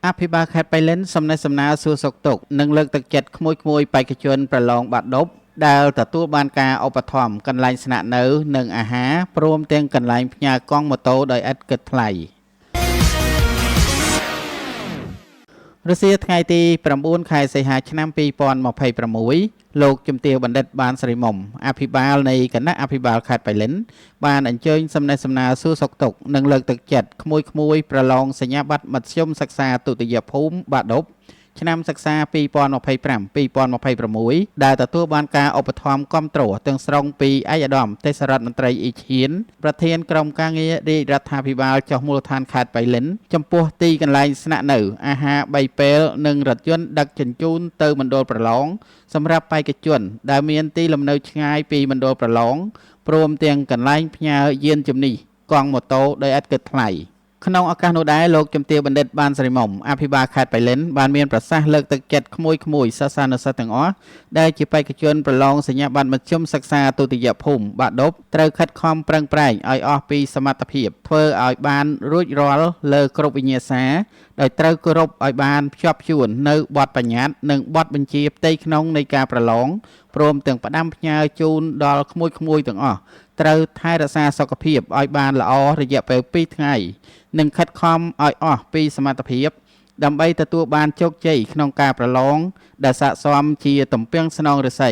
អភិបាលខេត្តប៉ៃលិនសំណេះសំណាលសួរសុខទុក្ខនិងលើកទឹកចិត្តក្មួយៗបេក្ខជនប្រឡងបាក់ឌុបដែលទទួលបានការឧបត្ថម្ភកន្លែងស្នាក់នៅនិងអាហារព្រមទាំងកន្លែងផ្ញើកង់ម៉ូតូដោយឥតគិតថ្លៃ។រសៀលថ្ងៃទី9ខែសីហាឆ្នាំ2026លោកជំទាវបណ្ឌិតបានស្រីមុំអភិបាលនៃគណៈអភិបាលខេត្តប៉ៃលិនបានអញ្ជើញសំណេះសំណាលសួរសុខទុក្ខនិងលើកទឹកចិត្តក្មួយៗប្រឡងសញ្ញាបត្រមធ្យមសិក្សាទុតិយភូមិបាក់ឌុបឆ្នាំសិក្សា2025-2026ដែលទទួលបានការឧបត្ថម្ភគាំទ្រទាំងស្រុងពីឯកឧត្តមទេសរដ្ឋមន្ត្រីអ៊ីឈៀនប្រធានក្រុមការងាររាជរដ្ឋាភិបាលចុះមូលដ្ឋានខេត្តប៉ៃលិនចំពោះទីកន្លែងស្នាក់នៅអាហារ3ពេលនិងរថយន្តដឹកជញ្ជូនទៅមណ្ឌលប្រឡងសម្រាប់បេក្ខជនដែលមានទីលំនៅឆ្ងាយពីមណ្ឌលប្រឡងព្រមទាំងកន្លែងផ្ញើយានជំនិះកង់ម៉ូតូដោយឥតគិតថ្លៃ។ក្នុងឱកាសនោះដែរលោកជំទាវបណ្ឌិតបានស្រីមុំអភិបាលខេត្តប៉ៃលិនបានមានប្រសាសន៍លើកទឹកចិត្តក្មួយៗសិស្សានុសិស្សទាំងអស់ដែលជាបេក្ខជនប្រឡងសញ្ញាបត្រមធ្យមសិក្សាទុតិយភូមិបាក់ឌុបត្រូវខិតខំប្រឹងប្រែងឲ្យអស់ពីសមត្ថភាពធ្វើឲ្យបានរួចរាល់លើគ្រប់វិញ្ញាសាដោយត្រូវគោរពឲ្យបានខ្ជាប់ខ្ជួននៅបទបញ្ញត្តិនិងបទបញ្ជាផ្ទៃក្នុងនៃការប្រឡងព្រមទាំងផ្ដាំផ្ញើជូនដល់ក្មួយៗទាំងអស់ត្រូវថែរក្សាសុខភាពឲ្យបានល្អរយៈពេល2ថ្ងៃនិងខិតខំឲ្យអស់ពីសមត្ថភាពដើម្បីទទួលបានជោគជ័យក្នុងការប្រឡងដែលស័ក្តិសមជាទំពាំងស្នងឫស្សី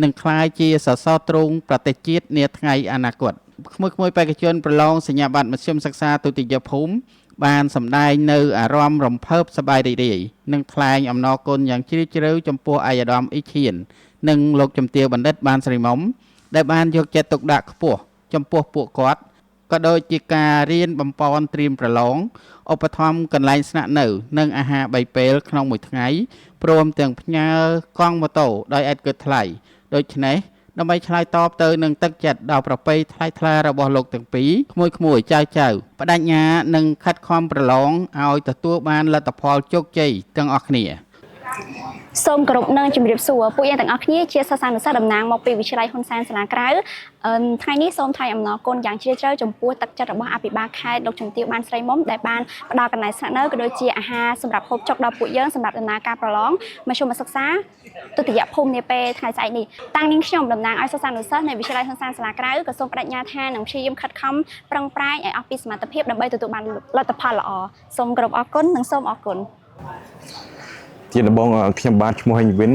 និងក្លាយជាសសរទ្រូងប្រទេសជាតិនាថ្ងៃអនាគតក្មួយៗបេក្ខជនប្រឡងសញ្ញាបត្រមធ្យមសិក្សាទុតិយភូមិបានសម្ដែងនៅអារម្មណ៍រំភើបសប្បាយរីករាយនិងថ្លែងអំណរគុណយ៉ាងជ្រាលជ្រៅចំពោះឯកឧត្តមអ៊ីឈៀននិងលោកជំទាវបណ្ឌិតបានស្រីមុំដែលបានយកចិត្តទុកដាក់ខ្ពស់ចំពោះពួកគាត់ក៏ដូចជាការរៀនបំប៉នត្រៀមប្រឡងឧបត្ថម្ភកន្លែងស្នាក់នៅនិងអាហារ3ពេលក្នុងមួយថ្ងៃព្រមទាំងផ្ញើកង់ម៉ូតូដោយឥតគិតថ្លៃដូច្នេះដើម្បីឆ្លើយតបទៅនឹងទឹកចិត្តដ៏ប្រពៃថ្លៃថ្លារបស់លោកទាំងពីរក្មួយៗចៅៗបដិញ្ញានិងខិតខំប្រឡងឲ្យទទួលបានលទ្ធផលជោគជ័យទាំងអស់គ្នា។ សូមគោរពនិងជម្រាបសួរពួកយើងទាំងអស់គ្នាជាសិស្សានុសិស្សតំណាងមកពីវិទ្យាល័យហ៊ុនសែនសាលាក្រៅថ្ងៃនេះសូមថ្លែងអំណរគុណយ៉ាងជ្រាលជ្រៅចំពោះទឹកចិត្តរបស់អភិបាលខេត្តលោកជំទាវបានស្រីមុំដែលបានផ្ដល់កន្លែងស្នាក់នៅក៏ដូចជាអាហារសម្រាប់ហូបចុកដល់ពួកយើងសម្រាប់ដំណើរការប្រឡងមធ្យមសិក្សាទុតិយភូមិនាពេលថ្ងៃស្អែកនេះតាំងនាងខ្ញុំតំណាងឲ្យសិស្សានុសិស្សនៃវិទ្យាល័យហ៊ុនសែនសាលាក្រៅក៏សូមបដិញ្ញាថានឹងព្យាយាមខិតខំប្រឹងប្រែងឲ្យអស់ពីសមត្ថភាពដើម្បីទទួលបានលទ្ធផលល្អសូមគោរពអរគុណនិងសូមអរគុណ។ ជាដំបូងខ្ញុំបាទឈ្មោះហេងវិន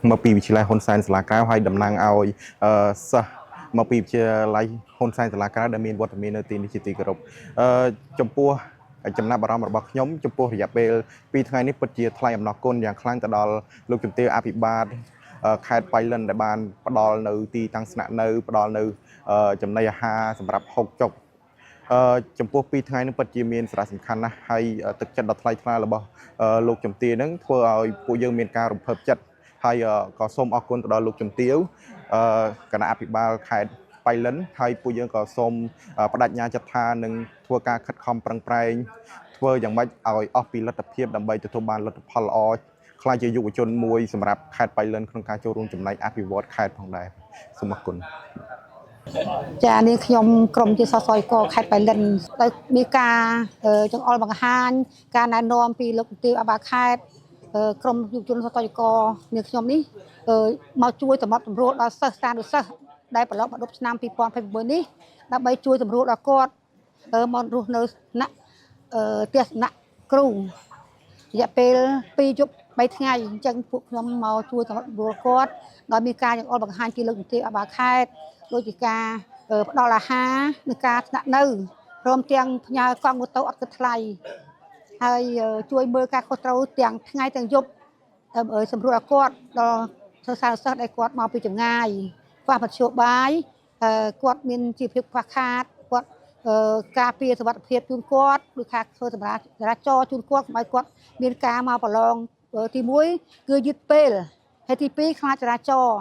មកពីវិទ្យាល័យហ៊ុនសែនសាលាក្រៅហើយតំណាងឲ្យសិស្សមកពីវិទ្យាល័យហ៊ុនសែនសាលាក្រៅដែលមានវត្តមាននៅទីនេះជាទីគោរពចំពោះចំណាប់អារម្មណ៍របស់ខ្ញុំចំពោះរយៈពេល2ថ្ងៃនេះពិតជាថ្លែងអំណរគុណយ៉ាងខ្លាំងទៅដល់លោកជំទាវអភិបាលខេត្តប៉ៃលិនដែលបានផ្ដល់នៅទីតាំងស្នាក់នៅផ្ដល់នៅចំណីអាហារសម្រាប់ហូបចុក ចំពោះ2ថ្ងៃនេះពិតជាមានសារៈសំខាន់ណាស់ហើយទឹកចិត្តដ៏ថ្លៃថ្លារបស់លោកជំទាវនឹងធ្វើឲ្យពួកយើងមានការរំភើបចិត្តហើយក៏សូមអរគុណទៅដល់លោកជំទាវគណៈអភិបាលខេត្តប៉ៃលិនហើយពួកយើងក៏សូមបដិញ្ញាចិត្តថានឹងធ្វើការខិតខំប្រឹងប្រែងធ្វើយ៉ាងម៉េចឲ្យអស់ពីលទ្ធភាពដើម្បីទទួលបានលទ្ធផលល្អក្លាយជាយុវជនមួយសម្រាប់ខេត្តប៉ៃលិនក្នុងការចូលរួមចំណែកអភិវឌ្ឍខេត្តផងដែរសូមអរគុណ។ ចានេះខ្ញុំក្រុមជាសសយកខេត្តប៉ៃលិនដោយមានការចង្អុលបង្ហាញការណែនាំពីលោកជំទាវអភិបាលខេត្តក្រុមយុវជនសសយកនេះខ្ញុំនេះមកជួយសម្របសម្រួលដល់សិស្សសានុសិស្សដែលប្រឡងបាក់ឌុបឆ្នាំ2026នេះដើម្បីជួយសម្រួលដល់គាត់មករស់នៅថ្នាក់ផ្ទះសំណាក់គ្រូរយៈពេល2យប់3ថ្ងៃអញ្ចឹងពួកខ្ញុំមកជួយសម្របសម្រួលគាត់ដោយមានការចង្អុលបង្ហាញពីលោកជំទាវអភិបាលខេត្តដូចជាការផ្ដល់អាហារនិងការស្នាក់នៅព្រមទាំងផ្ញើកង់ម៉ូតូអត់គិតថ្លៃហើយជួយមើលការខុសត្រូវទាំងថ្ងៃទាំងយប់សម្រួលឲ្យគាត់ដល់សិស្សានុសិស្សដែលគាត់មកពីចម្ងាយខ្វះមធ្យោបាយគាត់មានជីវភាពខ្វះខាតគាត់ការពារសុវត្ថិភាពជូនគាត់ដូចថាធ្វើសម្រាប់ចរាចរណ៍ជូនគាត់កុំឲ្យគាត់មានការមកប្រឡងទី1គឺយឺតពេលហើយទី2ខ្លាចចរាចរណ៍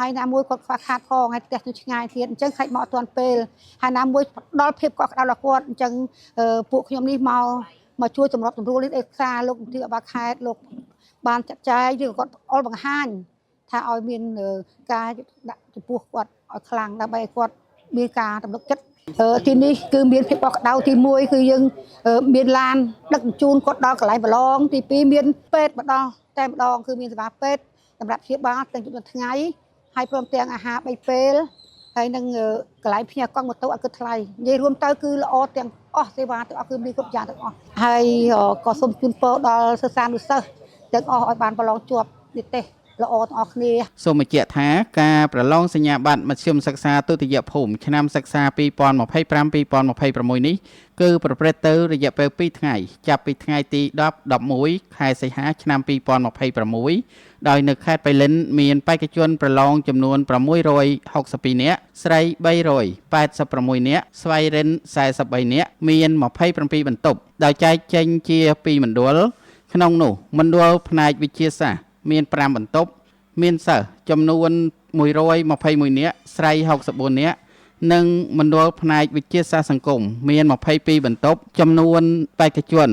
ហើយណាមួយគាត់ខ្វះខាតផងហើយផ្ទះនៅឆ្ងាយទៀតអញ្ចឹងខ្លាចមកអត់ទាន់ពេលហើយណាមួយផ្ដល់ភាពកក់ក្ដៅដល់គាត់អញ្ចឹងពួកខ្ញុំនេះមកមកជួយសម្របសម្រួលនេះឯកសារលោកជំទាវអភិបាលខេត្តលោកបានចាត់ចែងឬគាត់អុលបង្ហាញថាឲ្យមានការដាក់ចំពោះគាត់ឲ្យខ្លាំងដើម្បីឲ្យគាត់មានការទំនុកចិត្ត ទីនេះគឺមានភាពកក់ក្ដៅទី1គឺយើងមានឡានដឹកជញ្ជូនគាត់ដល់កន្លែងប្រឡងទី2មានពេទ្យម្ដងតែម្ដងគឺមានសេវាពេទ្យសម្រាប់ព្យាបាលទាំងយប់និងថ្ងៃហើយព្រមទាំងអាហារ3ពេលហើយនឹងកន្លែងផ្ញើកង់ម៉ូតូអត់គិតថ្លៃនិយាយរួមទៅគឺល្អទាំងអស់សេវាទាំងអស់គឺមានគ្រប់យ៉ាងទាំងអស់ហើយក៏សូមជូនពរដល់សិស្សានុសិស្សទាំងអស់ឲ្យបានប្រឡងជាប់និទេសល្អទាំងអស់គ្នា សូមបញ្ជាក់ថាការប្រឡងសញ្ញាបត្រមធ្យមសិក្សាទុតិយភូមិឆ្នាំសិក្សា2025-2026នេះគឺប្រព្រឹត្តទៅរយៈពេល2ថ្ងៃចាប់ពីថ្ងៃទី10 11ខែសីហាឆ្នាំ2026ដោយនៅខេត្តបៃលិនមានបេក្ខជនប្រឡងចំនួន662នាក់ស្រី386នាក់ស្វ័យរិន43នាក់មាន27បន្ទប់ដោយចែកចេញជា2មណ្ឌលក្នុងនោះមណ្ឌលផ្នែកវិទ្យាសាស្ត្រមាន5បន្ទប់ មានសិស្សចំនួន121នាក់ស្រី64នាក់និងមណ្ឌលផ្នែកវិទ្យាសាស្ត្រសង្គមមាន22បន្ទប់ចំនួនបេក្ខជន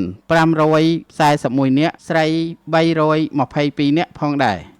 541នាក់ស្រី322នាក់ផងដែរ។